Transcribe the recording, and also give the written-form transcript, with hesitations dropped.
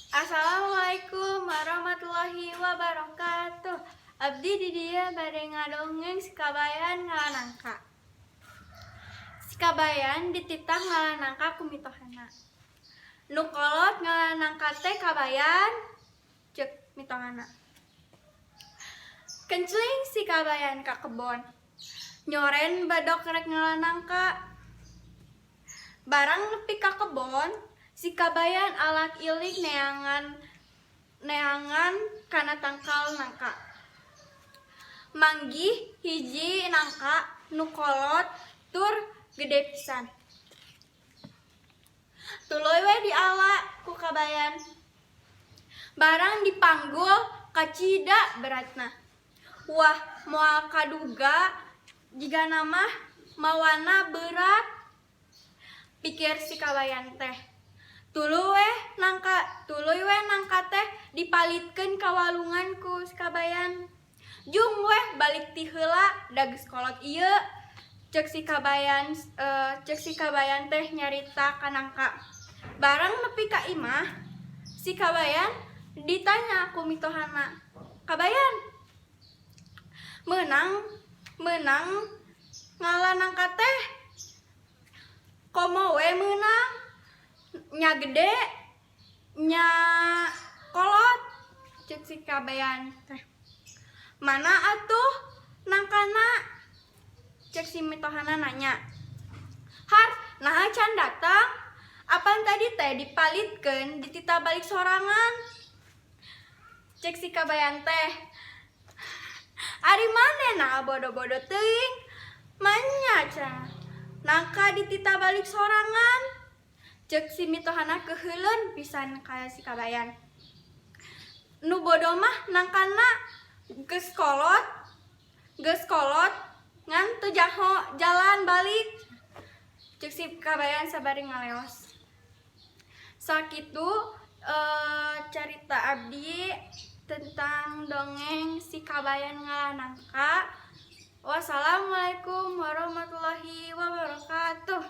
Assalamualaikum warahmatullahi wabarakatuh. Abdi di dieu bade ngadongeng Si Kabayan Ngala Nangka. Si Kabayan dititah ngala nangka ku mitohana. "Nu kolot ngala nangka teh, Kabayan," cek mitohana. Kencling si Kabayan ka kebon. Nyoren badok rek ngala nangka. Barang nepi ka kebon, si Kabayan alak ilik neangan neangan kana tangkal nangka. Manggih hiji nangka nu kolot tur gede pisan. Tuluy we diala ku Kabayan. Barang dipanggul, kacida beratna. "Wah, moal kaduga jigana mah mawana berat," pikir si Kabayan teh. Tuluy we nangka teh dipalitkeun ka walungan ku si Kabayan. "Jung weh balik ti heula, da geus kolot ieu," cek si Kabayan teh nyarita ka nangka. Barang nepi ka imah, si Kabayan ditanya ku mitohana, "Kabayan, meunang meunang ngala nangka teh?" "Komo we meunang, nya gede nya kolot," cek si Kabayan teh. "Mana atuh nangkana?" cek si mitohana nanya. "Har, naha can datang? Apan tadi teh dipalitkeun, dititah balik sorangan," cek si Kabayan teh. "Ari maneh bodo-bodo teuing? Manya cenah nangka dititah balik sorangan," cek si mitohana keuheuleun pisan ka si Kabayan. "Nu bodo mah nangkana geus kolot ngan teu jaho jalan balik," cek si Kabayan sabari ngaleos. Sakitu carita abdi tentang dongeng Si Kabayan Ngala Nangka. Wassalamualaikum warahmatullahi wabarakatuh.